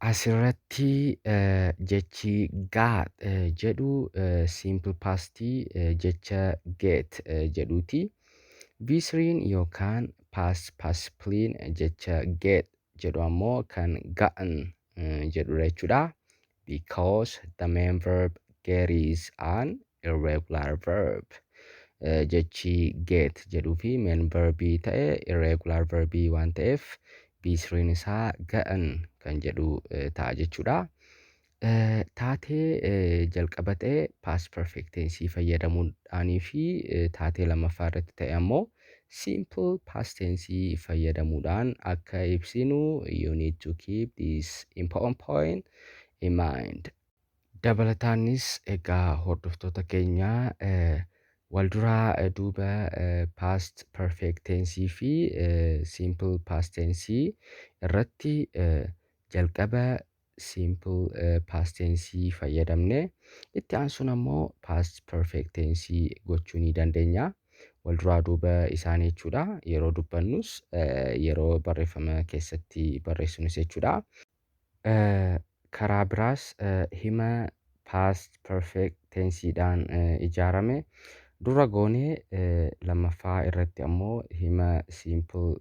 Asirratti jechi got jedhu simple past jecha get jedhuuti. V3 yookaan past participle jecha get jedhu ammoo kan gotten jedhudha jechuudha. Because the main verb get is an irregular verb. Jechi get jedhuu fi main verbii ta'e irregular verbii waan ta'eef V3 isaa gotten kan jedhu ta'a jechuudha. Taatee jalqaba ta'e past perfect tense fayyadamuudhaanii fi taatee lammaffaa irratti ta'e ammoo simple past tense fayyadamuudhaan akka ibsinu you need to keep this important point in mind. Dabalataanis egaa hordoftoota keenyaa, wal duraa duuba past perfect tense fi simple past tense irratti jalqaba simple past tense fayyadamne itti aansuun ammoo past perfect tense gochuu ni dandeenya. Wal duraa duuba isaanii jechuudha. Yeroo dubbannus, yeroo barreeffama keessatti barreessinus jechuudha. Karaa biraas hima past perfect tenseedhaan ijaarame dura goonee lammaffaa irratti ammoo hima simple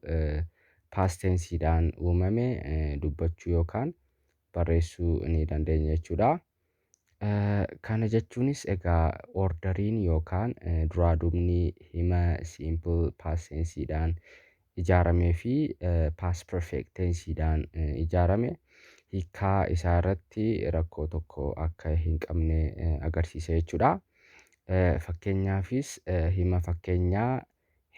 past tenseedhaan uumame dubbachuu yookaan barreessuu ni dandeenya jechuudha. Kana jechuunis egaa orderiin yookaan duraa duubni hima simple past tenseedhaan ijaaramee fi past perfect tenseedhaan ijaarame hiikkaa isaa irratti rakkoo tokko akka hin qabne agarsiisa jechuudha. Fakkeenyaafis hima fakkeenyaa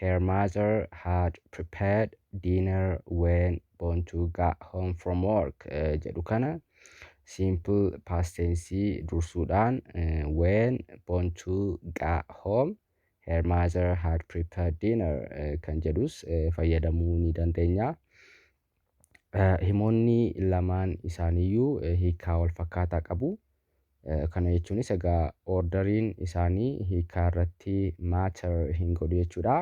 "Her mother had prepared dinner when Bontu got home from work" jedhu kana simple past tense dursuudhaan "When Bontu got home, her mother had prepared dinner" kan jedhus fayyadamuu ni dandeenya. Himoonni lamaan isaaniiyyuu hiikaa wal fakkaataa qabu. Kana jechuunis egaa orderiin isaanii hiikaa irratti matter hin godhu jechuudha.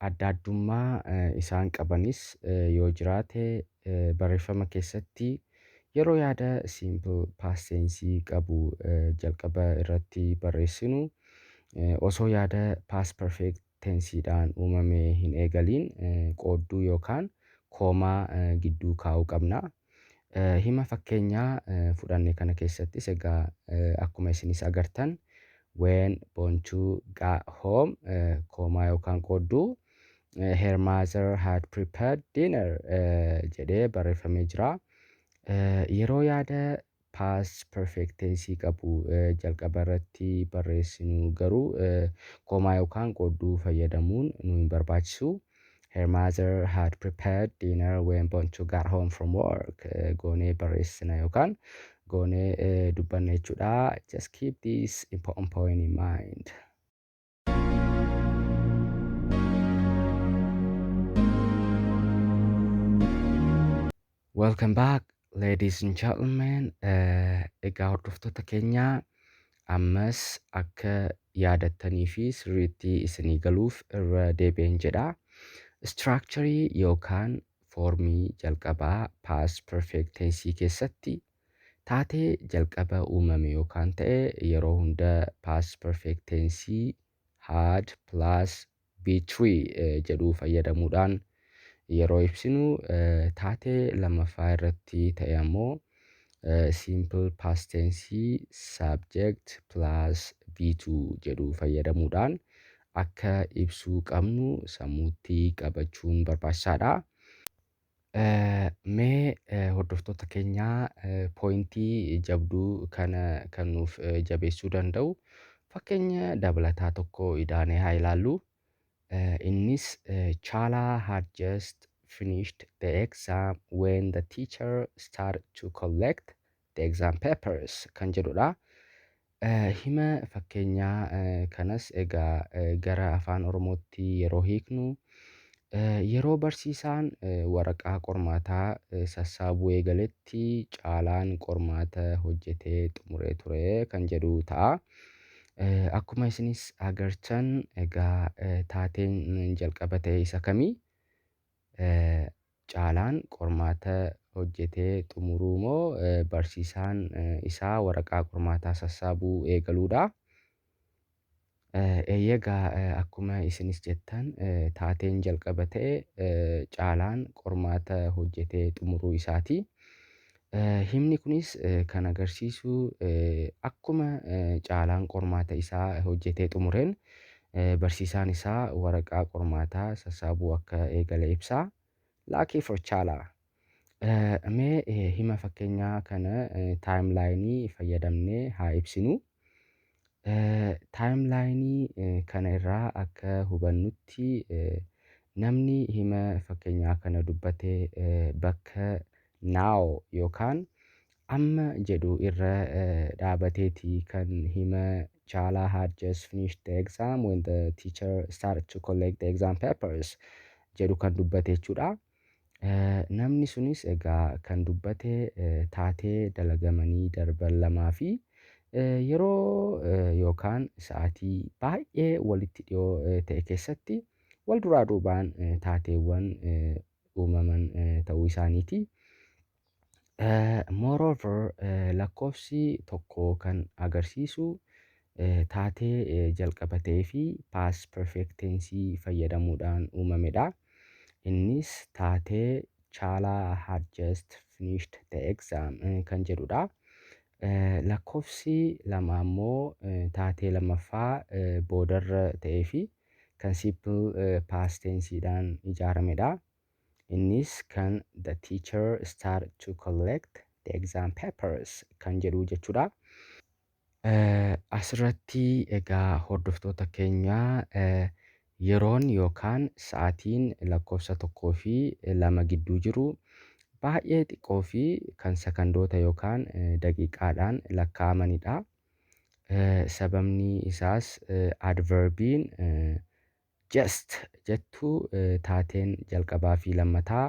Adda addummaa isaan qabanis yoo jiraate, barreeffama keessatti yeroo yaada simple past tense qabu jalqaba irratti barreessinu, osoo yaada past perfect tenseedhaan uumame hin eegaliin qoodduu yookaan koomaa gidduu kaa'uu qabna. Hima fakkeenyaa fudhanne kana keessattis egaa akkuma isinis agartan, "When Bontu got home" koomaa yookaan qoodduu, "her mother had prepared dinner" jedhee barreeffamee jira. Yeroo yaada past perfect tense qabu jalqaba irratti barreessinu garuu koomaa yookaan qoodduu fayyadamuun nu hin barbaachisu. "Her mother had prepared dinner when Bontu got home from work" goonee barreessina yookaan goonee dubbanna jechuudha. Just keep this important point in mind. Welcome back, ladies and gentlemen. Egaa hordoftoota keenyaa, ammas akka yaadattanii fi sirriitti isinii galuuf irra deebi'een jedha. Structurii yookaan foormii jalqabaa past perfect tense keessatti taatee jalqaba uumame yookaan ta'e yeroo hunda past perfect tense had plus V3 jedhu fayyadamuudhaan yeroo ibsinu, taatee lammaffaa irratti ta'e ammoo simple past tense subject plus V2 jedhu fayyadamuudhaan akka ibsuu qabnu sammuutti qabachuun barbaachisaadha. Mee hordoftoota keenyaa, pointii jabduu kana kan nuuf jabeessuu danda'u fakkeenya dabalataa tokko idaanee haa ilaallu. Innis "Chala had just finished the exam when the teacher started to collect the exam papers" kan jedhudha. Hima fakkeenyaa kanas egaa gara afaan Oromootti yeroo hiiknu, yeroo barsiisaan waraqaa qormaataa sassaabuu eegaletti Caalaan qormaata hojjetee xumuree ture kan jedhu ta'a. Akkuma isinis agartan egaa taateen jalqaba ta'e isa kamii? Caalaan qormaata hojjetee xumuruu moo barsiisaan isaa waraqaa qormaataa sassaabuu eegaluudha? Eeyyee, egaa akkuma isinis jettan, taateen jalqaba ta'e Caalaan qormaata hojjetee xumuruu isaati. Himni kunis kan agarsiisu akkuma Caalaan qormaata isaa hojjetee xumureen barsiisaan isaa waraqaa qormaataa sassaabuu akka eegale ibsa. Lucky for Caalaa. Mee hima fakkeenyaa kana timelineii fayyadamnee haa ibsinu. Timelineii kana irraa akka hubannutti, namni hima fakkeenyaa kana dubbate bakka now yookaan amma jedhu irra dhaabateeti kan hima "Chala had just finished the exam when the teacher started to collect the exam papers" jedhu kan dubbate jechuudha. Namni sunis egaa kan dubbate taatee dalagamanii darban lamaa fi yeroo yookaan sa'aatii baay'ee walitti dhiyoo ta'e keessatti wal duraa duubaan taateewwan uumaman ta'uu isaaniiti. Moreover, lakkoofsi tokko kan agarsiisu taatee jalqaba ta'ee fi past perfect tense fayyadamuudhaan uumamedha. Innis taatee "Chala had just finished the exam" kan jedhudha. Lakkoofsi lama ammoo taatee lammaffaa boodarra ta'ee fi kan simple past tenseedhaan ijaaramedha. Innis kan "the teacher started to collect the exam papers" kan jedhu jechuudha. Asirratti egaa, hordoftoota keenyaa, yeroon yookaan sa'aatiin lakkoofsa tokkoo fi lama gidduu jiru baay'ee xiqqoo fi kan sakandoota yookaan daqiiqaadhaan lakkaa'amanidha. Sababni isaas adverbiin just jettu taateen jalqabaa fi lammataa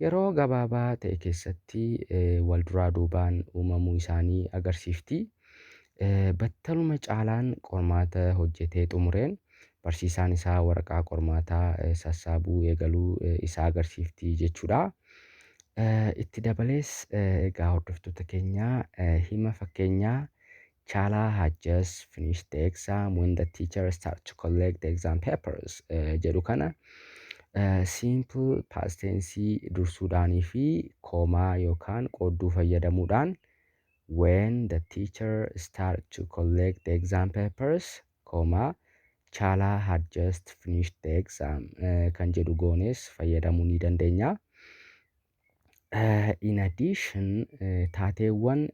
yeroo gabaabaa ta'e keessatti wal duraa duubaan uumamuu isaanii agarsiifti. Battaluma Caalaan qormaata hojjetee xumureen barsiisaan isaa waraqaa qormaataa sassaabuu eegaluu isaa agarsiifti jechuudha. Itti dabalees egaa, hordoftoota keenyaa, hima fakkeenyaa "Chala had just finished the exam when the teacher started to collect the exam papers" jedhu kana simple past tense dursuudhaanii fi comma yookaan qoodduu fayyadamuudhaan "when the teacher started to collect the exam papers, comma, Chala had just finished the exam" kan jedhu goones fayyadamuu ni dandeenya. In addition, taateewwan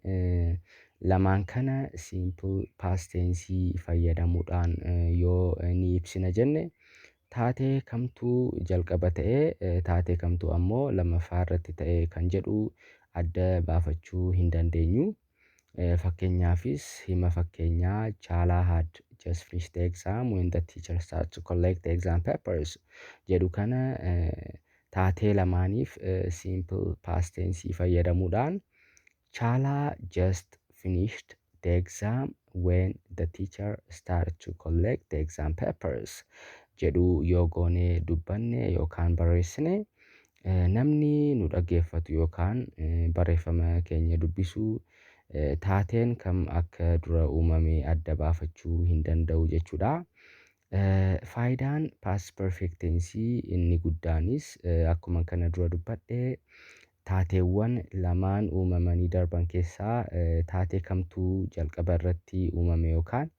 lamaan kana simple past tense fayyadamuudhaan yoo ni ibsina jenne, taatee kamtuu jalqaba ta'ee, taatee kamtuu ammoo lammaffaa irratti ta'e kan jedhu adda baafachuu hin dandeenyu. Fakkeenyaafis hima fakkeenyaa "Chala had just finished the exam when the teacher started to collect the exam papers" jedhu kana taatee lamaaniif simple past tense fayyadamuudhaan "Chala just finished the exam when the teacher started to collect the exam papers" jedhu yoo goonee dubbanne yookaan barreessine, namni nu dhaggeeffatu yookaan barreeffama keenya dubbisu taateen kam akka dura uumame adda baafachuu hin danda'u jechuudha. Faayidaan past perfect tense inni guddaanis, akkuma kana dura dubbadhe, taateewwan lamaan uumamanii darban keessaa taatee kamtuu jalqaba irratti uumame yookaan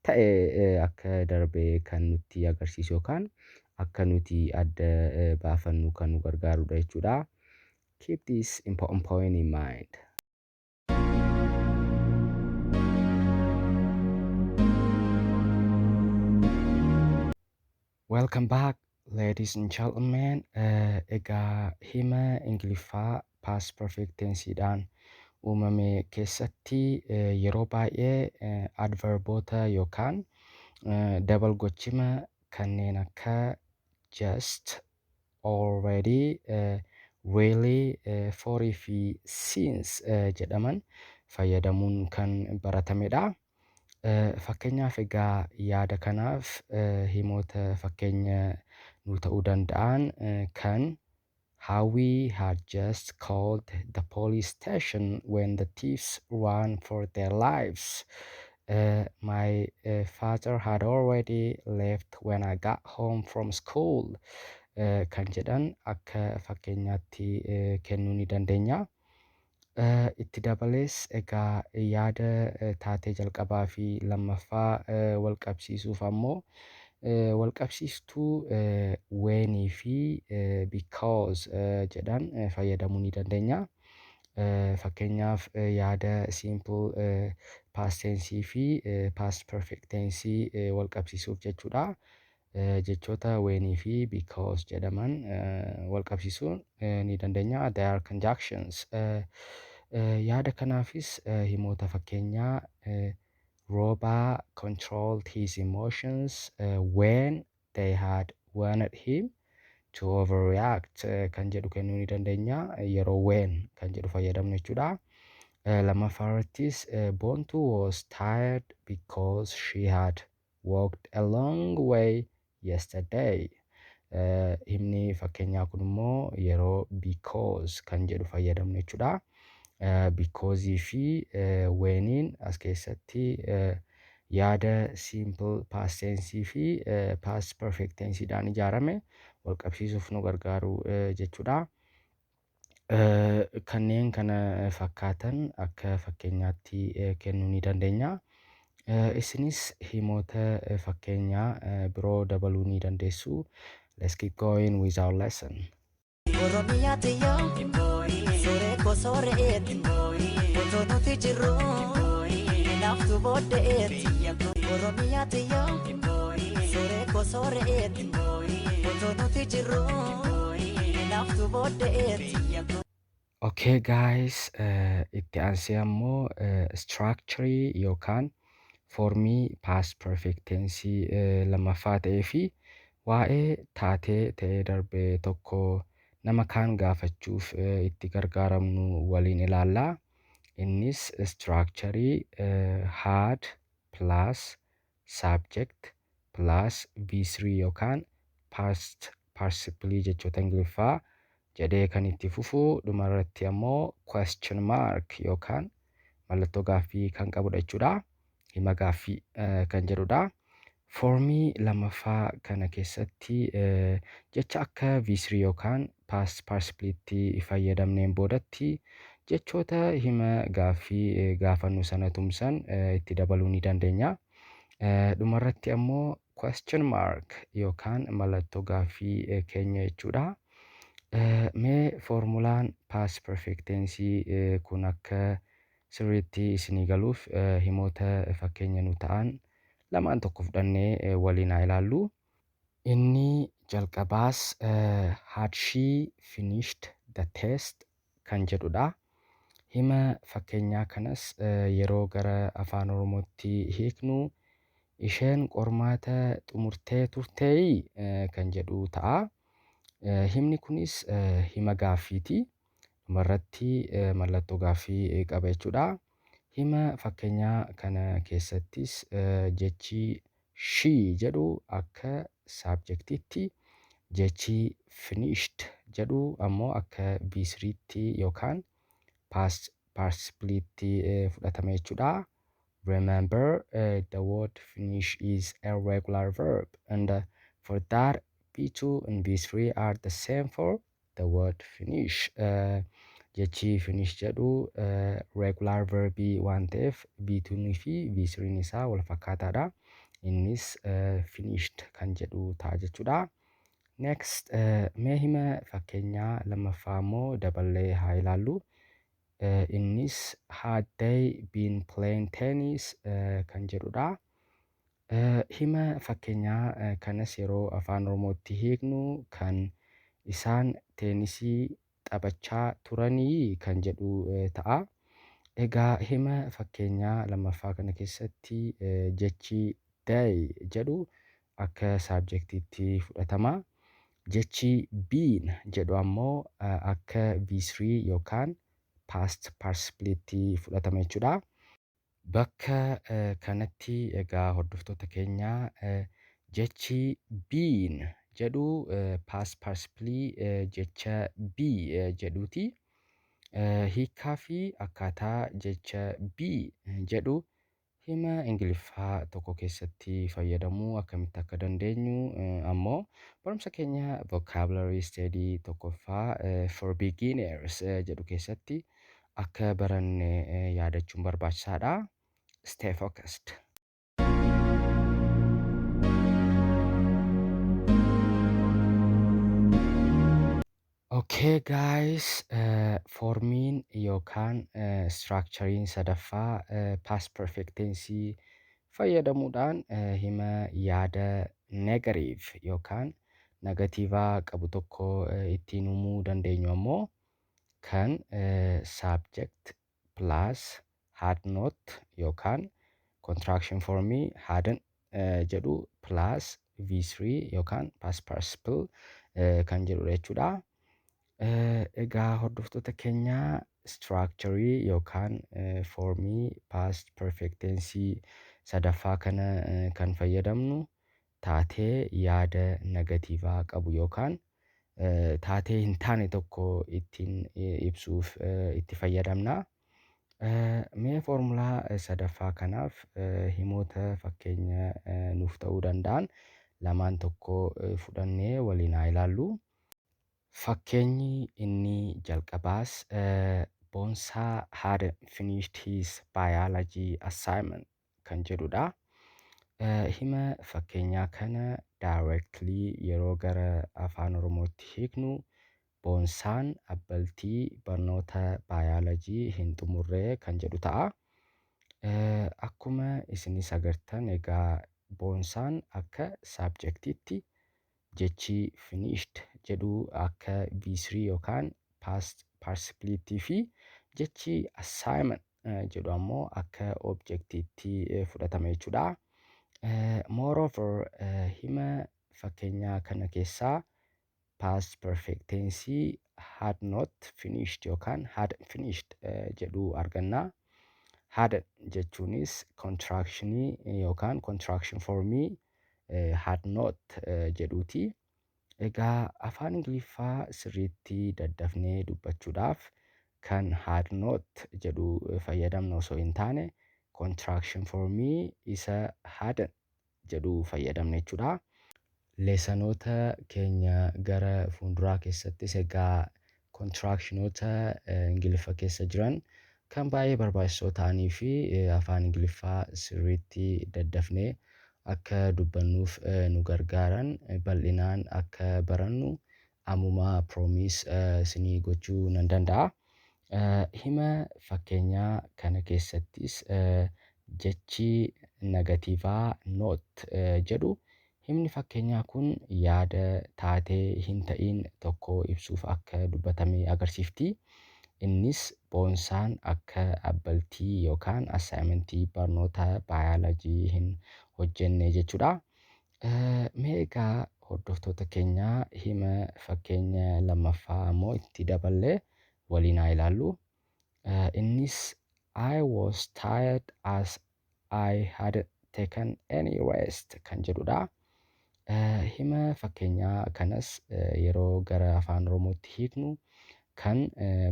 ta'e akka darbe kan nutti agarsiisu yookaan akka nuti adda baafannu kan nu gargaarudha jechuudha. Keep this important point in mind. Welcome back, ladies and gentlemen. Egaa hima Ingiliffaa past perfect tenseedhaan uumame keessatti yeroo baay'ee adverboota yookaan dabal gochima kanneen akka just, already, really, for fi since jedhaman fayyadamuun kan baratamedha. Fakkeenyaaf egaa, yaada kanaaf himoota fakkeenya nu ta'uu danda'an kan Howie had just called the police station when the thieves ran for their lives. My father had already left when I got home from school. Kan jedhan akka fakkeenyaatti kennuu ni dandeenya. Itti dabalees egaa yaada taatee jalqabaa fi lammaffaa wal qabsiisuuf ammoo wal qabsiistuu whenii fi because jedhan fayyadamuu ni dandeenya. Fakkeenyaaf, yaada simple past tense fi past perfect tense wal qabsiisuuf jechuudha. Jechoota whenii fi because jedhaman wal qabsiisuu ni dandeenya. They are conjunctions. Yaada kanaafis himoota fakkeenyaa "Roba controlled his emotions when they had warned him to overreact" kan jedhu kennuu ni dandeenya, yeroo when kan jedhu fayyadamnu jechuudha. Lammaffaa irrattis, "Bontu was tired because she had walked a long way yesterday." Himni fakkeenyaa kun immoo yeroo because kan jedhu fayyadamnu jechuudha. Because fi wheniin as keessatti yaada simple past tense fi past perfect tenseedhaan ijaarame wal qabsiisuuf nu gargaaru jechuudha. Kanneen kana fakkaatan akka fakkeenyaatti kennuu ni dandeenya. Isinis himoota fakkeenyaa biroo dabaluu ni dandeessu. Let's keep going with our lesson. Oromiyaa tiyyoo, sooree koo soore'eeti, otoo nuti jirru naaftu boodde'eeti. Oromiyaa tiyyoo, sooree koo soore'eeti, otoo nuti jirru naaftu boodde'eeti. Okay guys, itti aansee ammoo structure yookaan formii past perfect tense lammaffaa ta'ee fi waa'ee taatee ta'ee darbe tokko nama kaan gaafachuuf itti gargaaramnu waliin ilaallaa. Innis structure had plus subject plus V3 yookaan past participle jechoota Ingiliffaa jedhee kan itti fufu, dhumarratti ammoo question mark yookaan mallattoo gaaffii kan qabudha jechuudha. Hima gaaffii kan jedhudha. Formii lammaffaa kana keessatti jecha akka V3 yookaan past participleetti fayyadamneen boodatti jechoota hima gaaffii gaafannu sana tumsan itti dabaluu ni dandeenya. Dhumarratti ammoo question mark yookaan mallattoo gaaffii keenya jechuudha. Mee foormulaan past perfect tense kun akka sirriitti isinii galuuf himoota fakkeenya nu ta'an lamaan tokko fudhannee waliin haa ilaallu. Inni jalqabaas "Had she finished the test?" kan jedhudha. Hima fakkeenyaa kanas yeroo gara Afaan Oromootti hiiknu "Isheen qormaata xumurtee turteeyii?" kan jedhu ta'a. Himni kunis hima gaaffiiti. Dhumarratti mallattoo gaaffii qaba jechuudha. Hima fakkeenyaa kana keessattis jechi she jedhu akka subjectiitti, jechi finished jedhu ammoo akka V3tti yookaan past participleetti fudhatama jechuudha. Remember, the word finish is a regular verb, and for that V2 and V3 are the same for the word finish. Jechi finish jedhu regular verbii waan ta'eef V2 fi V3 isaa wal fakkaataadha. Innis finished kan jedhu ta'a jechuudha. Next, mee hima fakkeenyaa lammaffaa immoo daballee haa ilaallu. Innis "Had they been playing tennis?" kan jedhudha. Hima fakkeenyaa kanas yeroo Afaan Oromootti hiiknu "Kan isaan teenisii taphachaa turanii?" kan jedhu ta'a. Egaa hima fakkeenyaa lammaffaa kana keessatti jechi they jedhu akka subjectiitti fudhatama. Jechi been jedhu ammoo akka V3 yookaan past participleetti fudhatama jechuudha. Bakka kanatti egaa, hordoftoota keenyaa, jechi been jedhu past participle jecha be jedhuuti. Hiikkaa fi akkaataa jecha be jedhu hima Ingiliffaa tokko keessatti fayyadamuu akkamitti akka dandeenyu ammoo barumsa keenya vocabulary study tokkoffaa for beginners jedhu keessatti akka baranne yaadachuun barbaachisaadha. Stay focused. Okay guys, formiin yookaan structurein sadaffaa past perfect tense fayyadamuudhaan hima yaada negative yookaan negatiivaa qabu tokko ittiin uumuu dandeenyu ammoo kan subject plus had not yookaan contraction formii hadn't jedhu plus V3 yookaan past participle kan jedhudha jechuudha. Egaa hordoftoota keenya, structure yookaan formii past perfect tense sadaffaa kana kan fayyadamnu taatee yaada negatiivaa qabu yookaan taatee hin taane tokko ittiin ibsuuf itti fayyadamna. Mee foormulaa sadaffaa kanaaf himoota fakkeenya nuuf ta'uu danda'an lamaan tokko fudhannee waliin haa ilaallu. Fakkeenyi inni jalqabaas "Boonsaa hadn't finished his biology assignment" kan jedhudha. Hima fakkeenyaa kana directly yeroo gara Afaan Oromootti hiiknu, Boonsaan abbaltii barnoota baayolojii hin xumurree kan jedhu ta'a. Akkuma isinis agartan egaa, Boonsaan akka subjectiitti, jechi finished jedhu akka V3 yookaan past participle fi jechi assignment jedhu ammoo akka objectiitti fudhatama jechuudha. Moreover, hima fakkeenyaa kana keessaa past perfect tense had not finished yookaan had finished jedhu arganna. Hadn't jechuunis contractionii yookaan contraction formii had not jedhuuti. Egaa Afaan Ingiliffaa sirriitti daddafnee dubbachuudhaaf kan had not jedhu fayyadamna osoo hin taane, contraction formii isa hadn't jedhu fayyadamna jechuudha. Lessonoota keenya gara fuulduraa keessattis egaa contractionoota Ingiliffa keessa jiran kan baay'ee barbaachisoo ta'anii fi Afaan Ingiliffaa sirriitti daddafnee akka dubbannuuf nu gargaaran bal'inaan akka barannu ammumaa promise isinii gochuu nan danda'a. Hima fakkeenyaa kana keessattis jechi negatiivaa not jedhu himni fakkeenyaa kun yaada taatee hin ta'iin tokko ibsuuf akka dubbatame agarsiifti. Innis Boonsaan akka abbaltii yookaan assignmentii barnoota baayolojii hin hojjenne jechuudha. Mee egaa hordoftoota keenyaa, hima fakkeenya lammaffaa ammoo itti daballee waliin haa ilaallu. Innis "I was tired as I hadn't taken any rest" kan jedhudha. Hima fakkeenyaa kanas yeroo gara Afaan Oromootti hiiknu kan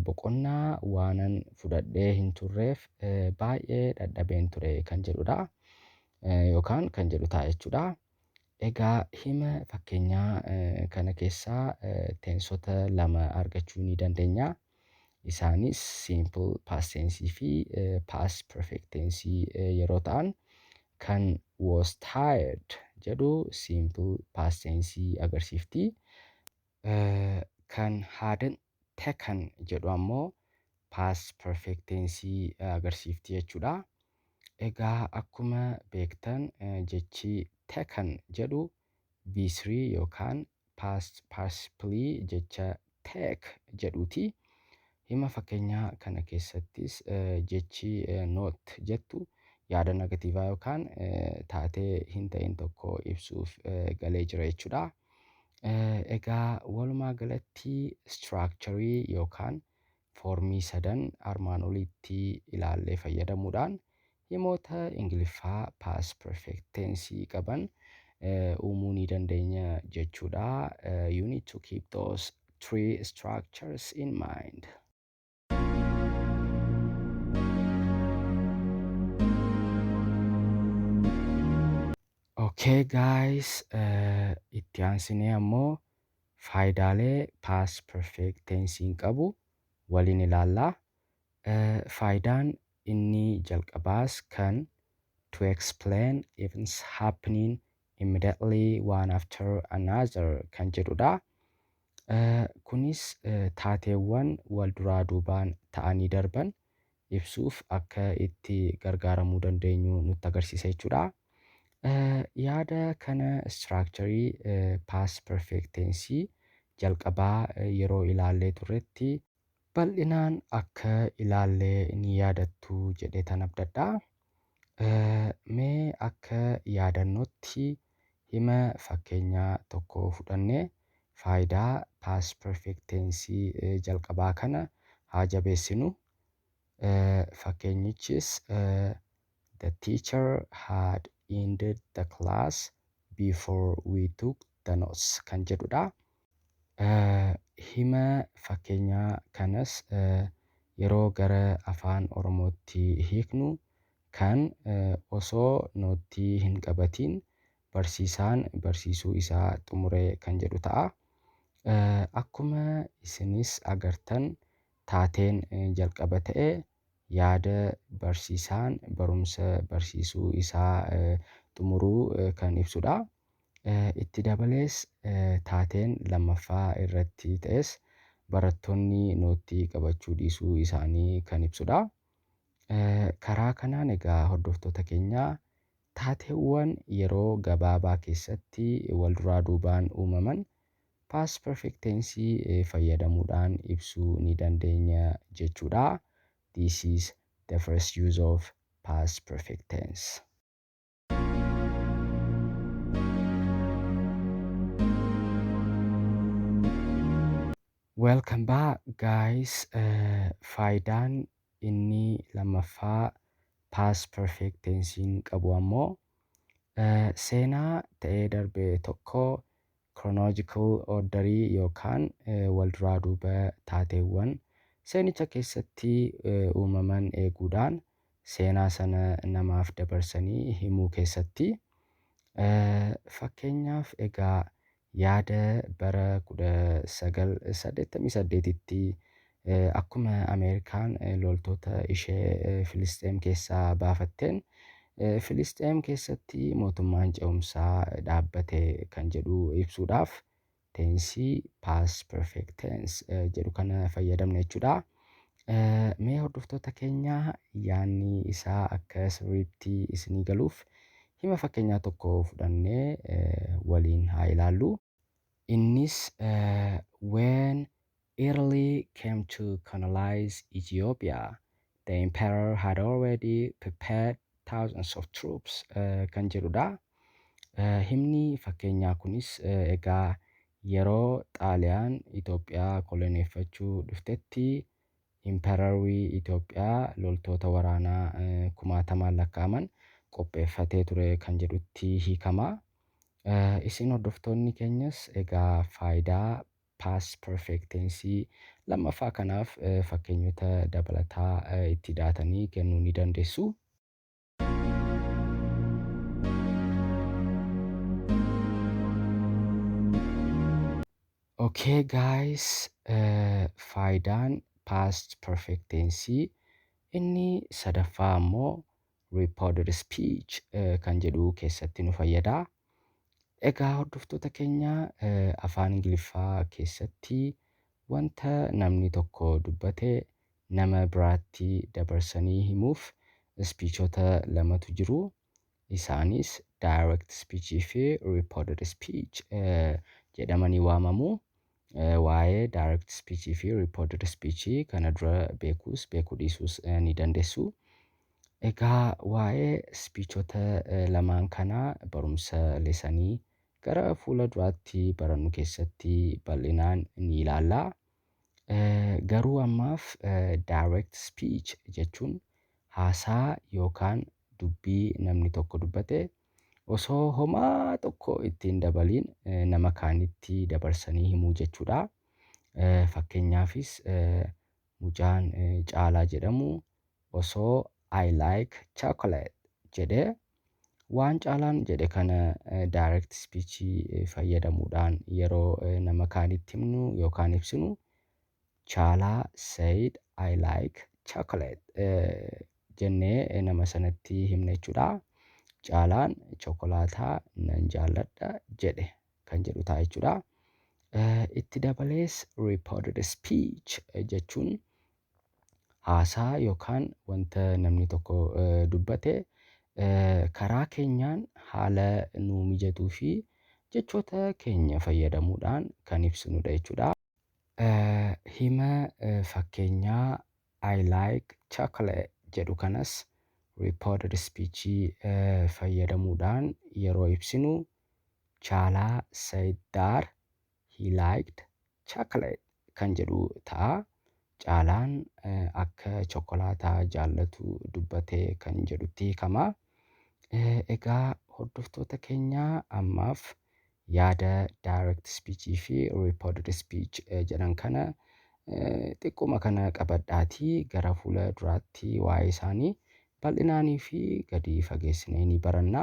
boqonnaa waanan fudhadhee hin turreef baay'ee dadhabeen ture kan jedhudha. Yookaan kan jedhu ta'a jechuudha. Egaa hima fakkeenyaa kana keessaa tensota lama argachuu ni dandeenya. Isaanis simple past tense fi past perfect tense yeroo ta'an, kan was tired jedhu simple past tense agarsiifti. Kan hadn't taken jedhu ammoo past perfect tense agarsiifti jechuudha. Egaa akkuma beektan jechi taken jedhu V3 yookaan past participle jecha take jedhuuti. Hima fakkeenyaa kana keessattis jechi not jettu yaada negatiivaa yookaan taatee hin ta'in tokko ibsuuf galee jira jechuudha. Egaa walumaa galatti structure yookaan foormii sadan armaan olitti ilaallee fayyadamuudhaan himoota Ingiliffaa past perfect tense qaban Uumuu ni dandeenya jechuudha. You need to keep those three structures in mind. Okay guys, itti aansinee ammoo faayidaalee past perfect tensiin qabu waliin ilaallaa. Faayidaan inni jalqabaas kan to explain events happening immediately one after another kan jedhudha. Kunis taateewwan wal duraa duubaan ta'anii darban ibsuuf akka itti gargaaramuu dandeenyu nutti agarsiisa jechuudha. Yaada kana structurii past perfect tensii jalqabaa yeroo ilaallee turretti bal'inaan akka ilaallee ni yaadattu jedhee abdadha. Mee akka yaadannootti hima fakkeenyaa tokko fudhannee faayidaa past perfect tensii jalqabaa kana haa jabeessinu. Fakkeenyichis, "The teacher had ended the class before we took the notes" kan jedhudha. Hima fakkeenyaa kanas yeroo gara afaan Oromootti hiiknu kan osoo noottii hin qabatiin barsiisaan barsiisuu isaa xumure kan jedhu ta'a. Akkuma isinis agartan, taateen jalqaba ta'e yaada barsiisaan barumsa barsiisuu isaa xumuruu kan ibsudha. Itti dabalees, taateen lammaffaa irratti ta'es barattoonni noottii qabachuu dhiisuu isaanii kan ibsudha. Karaa kanaan egaa, hordoftoota keenyaa, taateewwan yeroo gabaabaa keessatti wal duraa duubaan uumaman past perfect tensii fayyadamuudhaan ibsuu ni dandeenya jechuudha. This is the first use of past perfect tense. Welcome back, guys. Faayidaan inni lammaffaa past perfect tensiin qabu ammoo seenaa ta'ee darbe tokko chronological orderii yookaan wal duraa duuba taateewwan seenicha keessatti uumaman eeguudhaan seenaa sana namaaf dabarsanii himuu keessatti. Fakkeenyaaf egaa, yaada bara 1988tti akkuma Ameerikaan loltoota ishee Filisxeem keessaa baafatteen Filisxeem keessatti mootummaan ce'umsaa dhaabbate kan jedhu ibsuudhaaf teensii past perfect tense jedhu kana fayyadamna jechuudha. Mee hordoftoota keenyaa, yaadni isaa akka sirriitti isinii galuuf hima fakkeenyaa tokko fudhannee waliin haa ilaallu. Innis, "When Italy came to colonize Ethiopia, the emperor had already prepared thousands of troops" kan jedhudha. Himni fakkeenyaa kunis egaa yeroo Xaaliyaan Itoophiyaa koloneeffachuu dhuftetti imperarri Itoophiyaa loltoota waraanaa kumaatamaan lakkaa'aman qopheeffatee ture kan jedhutti hiikama. Isin hordoftoonni keenyas egaa faayidaa past perfect tensii lammaffaa kanaaf fakkeenyota dabalataa itti daatanii kennuu ni dandeessu. Okay guys, faayidaan past perfect tensii inni sadaffaa ammoo reported speech kan jedhu keessatti nu fayyada. Egaa hordoftoota keenya, afaan Ingiliffaa keessatti wanta namni tokko dubbate nama biraatti dabarsanii himuuf speechota lamatu jiru. Isaanis direct speech fi reported speech jedhamanii waamamu. Waa'ee direct speech fi reported speech kana dura beekuus beekuu dhiisuus ni dandeessu. Egaa waa'ee speechota lamaan kanaa barumsa lessonii gara fuula duraatti barannu keessatti bal'inaan ni ilaalla. Garuu ammaaf direct speech jechuun haasaa yookaan dubbii namni tokko dubbate Osoo homaa tokko ittiin dabaliin nama kaanitti dabarsanii himuu jechuudha. Fakkeenyaafis mucaan Caalaa jedhamu osoo "I like chocolate" jedhee, waan Caalaan jedhe kana direct speech fayyadamuudhaan yeroo nama kaanitti himnu yookaan ibsinu, "Caalaa said 'I like chocolate' jennee nama sanatti himna jechuudha. Caalaan chokolaataa nan jaalladha jedhe kan jedhu ta'a jechuudha. Itti dabalees reported speech jechuun haasaa yookaan wanta namni tokko dubbate karaa keenyaan haala nuu mijatuu fi jechoota keenya fayyadamuudhaan kan ibsinudha jechuudha. Hima fakkeenyaa "I like chocolate" jedhu kanas reported speech fayyadamuudhaan yeroo ibsinu, "Caalaa said that he liked chocolate" kan jedhu ta'a. Caalaan akka chokolaataa jaallatu dubbate kan jedhutti hiikama. Egaa hordoftoota keenyaa, ammaaf yaada direct speech fi reported speech jedhan kana xiqquma kana qabadhaatii gara fuula duraatti waa'ee isaanii bal'inaanii fi gadi fageessinee ni baranna.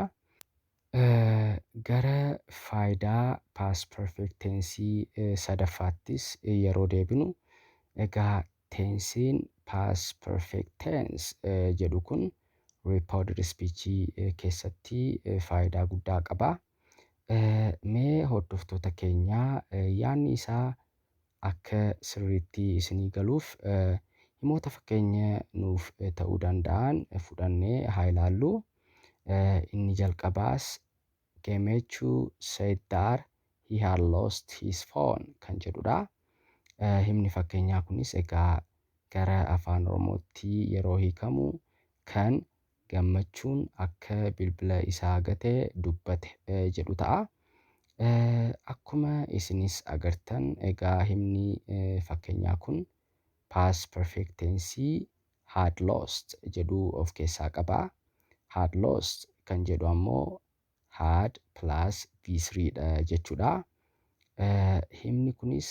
Gara faayidaa past perfect tense sadaffaattis yeroo deebinu, egaa tensiin past perfect tense jedhu kun reported speech keessatti faayidaa guddaa qaba. Mee hordoftoota keenyaa, yaadni isaa akka sirriitti isinii galuuf himoota fakkeenya nuuf ta'uu danda'an fudhannee haa ilaallu. Inni jalqabaas "Gammachuu said that he had lost his phone" kan jedhudha. Himni fakkeenyaa kunis egaa gara Afaan Oromootti yeroo hiikamu kan Gammachuun akka bilbila isaa gate dubbate jedhu ta'a. Akkuma isinis agartan, egaa himni fakkeenyaa kun past perfect tense "had lost" jedhu of keessaa qaba. "Had lost" kan jedhu ammoo had plus V3 dha jechuudha. Himni kunis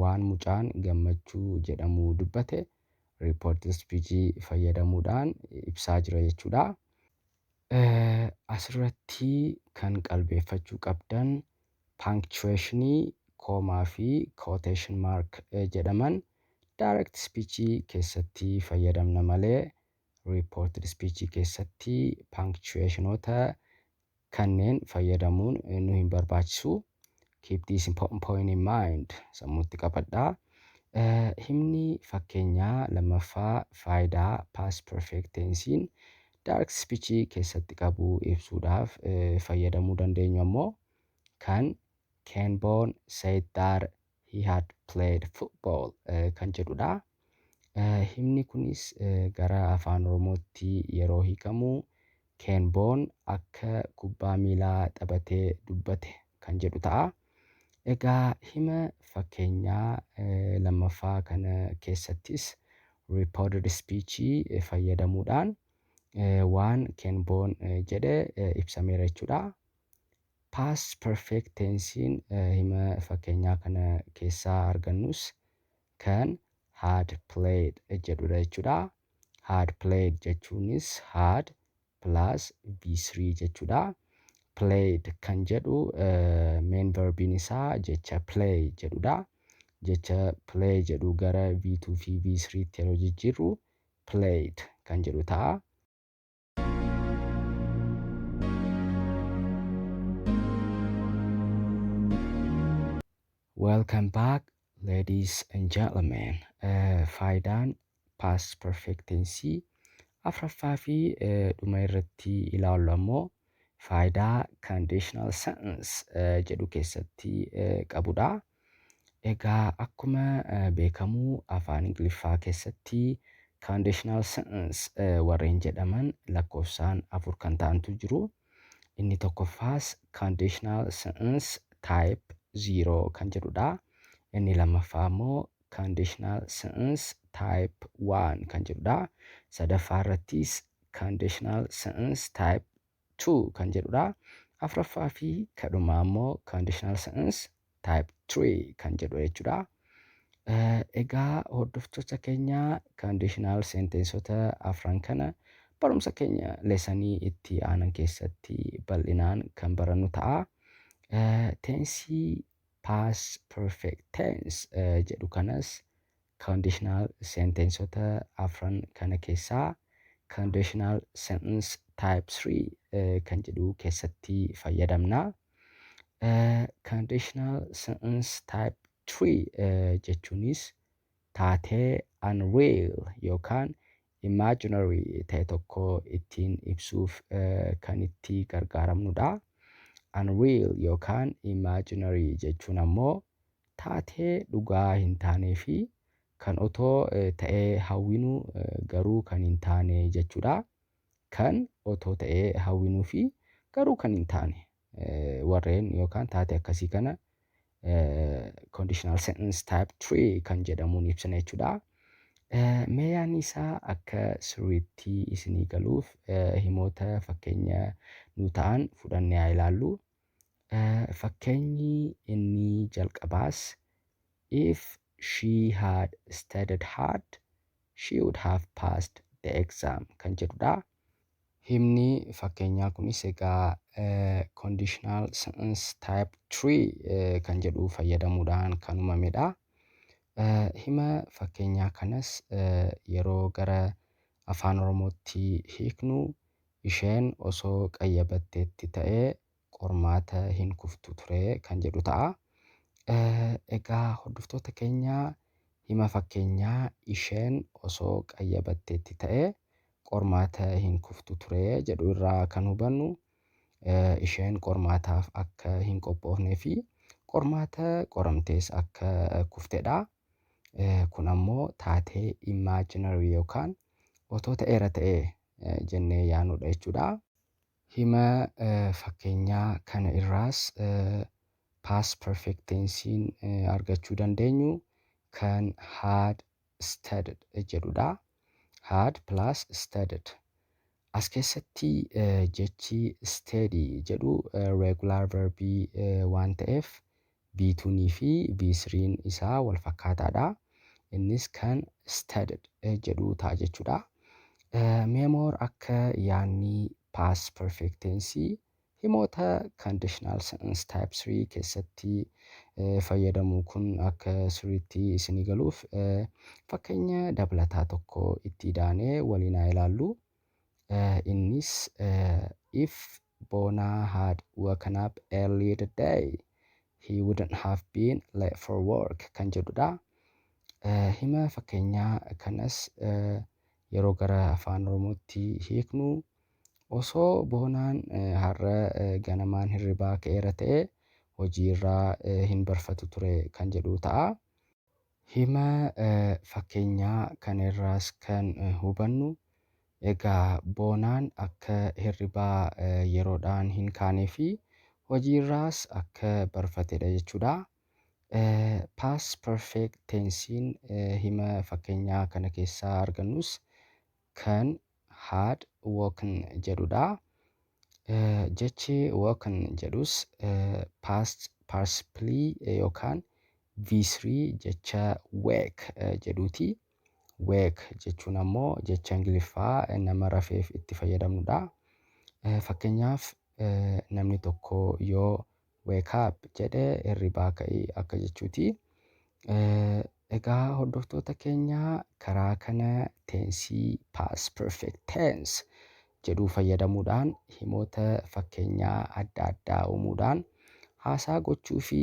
waan mucaan Gammachuu jedhamu dubbate reported speech fayyadamuudhaan ibsaa jira jechuudha. Asirratti kan qalbeeffachuu qabdan punctuationii comma fi quotation mark jedhaman direct speech keessatti fayyadamna malee reported speech keessatti punctuationoota kanneen fayyadamuun nu hin barbaachisu. Keep this important point in mind. Sammuutti qabadhaa. Himni fakkeenyaa lammaffaa faayidaa past perfect tensiin direct speech keessatti qabu ibsuudhaaf fayyadamuu dandeenyu ammoo kan "Kenboon said that he had played football" kan jedhudha. Himni kunis gara Afaan Oromootti yeroo hiikamu Kenboon akka kubbaa miilaa taphatee dubbate kan jedhu ta'a. Egaa hima fakkeenyaa lammaffaa kana keessattis reported speech fayyadamuudhaan waan Kenboon jedhe ibsameera jechuudha. Past perfect tensiin hima fakkeenyaa kana keessaa argannus kan "had played" jedhudha jechuudha. "Had played" jechuunis had plus V3 jechuudha. "Played" kan jedhu main verbiin isaa jecha "play" jedhudha. Jecha "play" jedhu gara V2 fi V3 tti yeroo jijjiirru "played" kan jedhu ta'a. Welcome back, ladies and gentlemen. Faayidaan past perfect tense afuraffaa fi dhuma irratti ilaallu ammoo faayidaa conditional sentence jedhu keessatti qabudha. Egaa akkuma beekamu Afaan Ingiliffaa keessatti conditional sentence warreen jedhaman lakkoofsaan afur kan ta'antu jiru. Inni tokkoffaas conditional sentence type 0 kan jedhudha. Inni lammaffaa immoo conditional sentence type 1 kan jedhudha. Sadaffaa irrattis conditional sentence type 2 kan jedhudha. Afuraffaa fi kadhumaa immoo conditional sentence type 3 kan jedhu jechuudha. Egaa hordoftoota keenya, conditional sentenceota afran kana barumsa keenya lessonii itti aanan keessatti bal'inaan kan barannu ta'a. Tensii past perfect tense jedhu kanas conditional sentenceota afran kana keessaa conditional sentence type 3 kan jedhu keessatti fayyadamna. Conditional sentence type 3 jechuunis taatee unreal yookaan imaginary ta'e tokko ittiin ibsuuf kan itti gargaaramnudha. Unreal yookaan imaginary jechuun ammoo taatee dhugaa hin taanee fi kan otoo ta'ee hawwinu garuu kan hin taane jechuudha. Kan otoo ta'ee hawwinuu fi garuu kan hin taane warreen yookaan taatee akkasii kana conditional sentence type 3 kan jedhamuun ibsina jechuudha. Mee yaadni isaa akka sirriitti isinii galuuf himoota fakkeenya nu ta'an fudhannee haa ilaallu. Fakkeenyi inni jalqabaas, "If she had studied hard, she would have passed the exam" kan jedhudha. Himni fakkeenyaa kunis egaa conditional sentence type 3 kan jedhu fayyadamuudhaan kan uumamedha. Hima fakkeenyaa kanas yeroo gara Afaan Oromootti hiiknu, isheen osoo qayyabatteetti ta'ee qormaata hin kuftu ture kan jedhu ta'a. Egaa hordoftoota keenyaa, hima fakkeenyaa isheen osoo qayyabatteetti ta'ee qormaata hin kuftu ture jedhu irraa kan hubannu, isheen qormaataaf akka hin qophoofnee fi qormaata qoramtees akka kuftedha. Kun ammoo taatee imaginary yookaan otoo ta'eera ta'ee jennee yaadnudha jechuudha. Hima fakkeenyaa kana irraas past perfect tensiin argachuu dandeenyu kan had studied jedhudha. Had plus studied. As keessatti jechi study jedhu regular verbii waan ta'eef V2 fi V3 isaa wal fakkaataadha. Innis kan studied jedhu ta'a jechuudha. Mee more akka yaadni past perfect tensii himoota conditional sentence type 3 keessatti fayyadamu kun akka sirriitti isinii galuuf fakkeenya dabalataa tokko itti daanee waliin haa ilaallu. Innis "If Bona had woken up early today, he wouldn't have been late for work" kan jedhudha. Hima fakkeenyaa kanas yeroo gara Afaan Oromootti hiiknu, osoo Boonaan har'a ganamaan hirribaa ka'eera ta'e hojii irraa hin barfatu ture kan jedhu ta'a. Hima fakkeenyaa kana irraas kan hubannu egaa Boonaan akka hirribaa yeroodhaan hin kaanee fi hojii irraas akka barfatedha jechuudha. Past perfect tensiin hima fakkeenyaa kana keessaa argannus kan had woken jedhudha. Jechi woken jedhus past participle yookaan V3 jecha wake jedhuuti. Wake jechuun ammoo jecha Ingiliffaa nama rafeef itti fayyadamnudha. Fakkeenyaaf, namni tokko yoo "wake up" jedhe, hirribaa ka'i akka jechuuti. Egaa hordoftoota keenya, karaa kana tensii past perfect tense jedhu fayyadamuudhaan himoota fakkeenyaa adda addaa uumuudhaan haasaa gochuu fi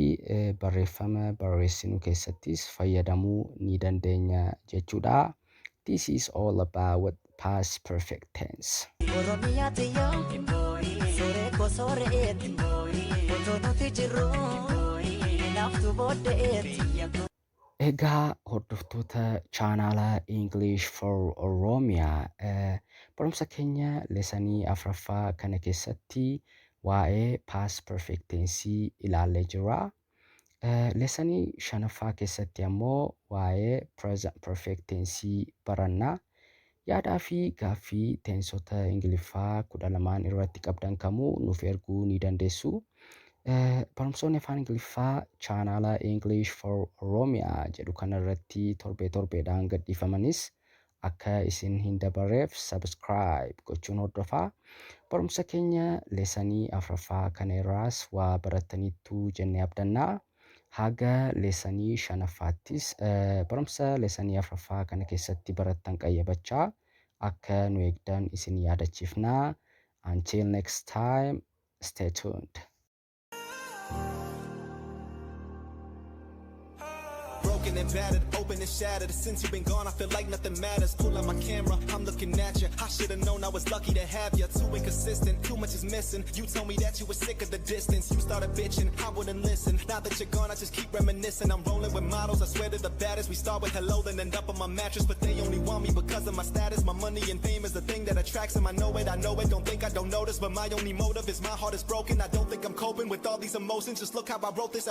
barreeffama barreessinu keessattis fayyadamuu ni dandeenya jechuudha. This is all about past perfect tense. Oromiyaa tiyyaa, sooree koo sooreetti, otoo nuti jirru hinaaftu booddeetti. Egaa hordoftoota chaanaala English for Oromia, barumsa keenya lessonii afuraffaa kana keessatti waa'ee past perfect tensii ilaallee jirra. Lessonii shanaffaa keessatti ammoo waa'ee present perfect tensii baranna. Yaadaa fi gaaffii teensota Ingiliffaa 12n irratti qabdan kamuu nuuf erguu ni dandeessu. Barumsoonni afaan Ingiliffaa chaanaala English for Oromia jedhu kanarratti torbee torbeedhaan gadhiifamanis akka isin hin dabarreef subscribe gochuun hordofaa. Barumsa keenya lessonii afuraffaa kana irraas waa barattaniittu jennee abdannaa. Haga lessonii shanaffaattis barumsa lessonii afuraffaa kana keessatti barattan qayyabachaa akka nu eegdan isin yaadachiifnaa. Until next time, stay tuned. Broken and battered, open and shattered. Since you've been gone, I feel like nothing matters. Pull out my camera, I'm looking at you. I should've known I was lucky to have you. Too inconsistent, too much is missing. You told me that you were sick of the distance. You started bitching, I wouldn't listen. Now that you're gone, I just keep reminiscing. I'm rolling with models, I swear to the baddest. We start with hello, then end up on my mattress. But they only want me because of my status. My money and fame is the thing that attracts them. I know it, I know it. Don't think I don't notice, but my only motive is my heart is broken. I don't think I'm coping with all these emotions. Just look how I wrote this.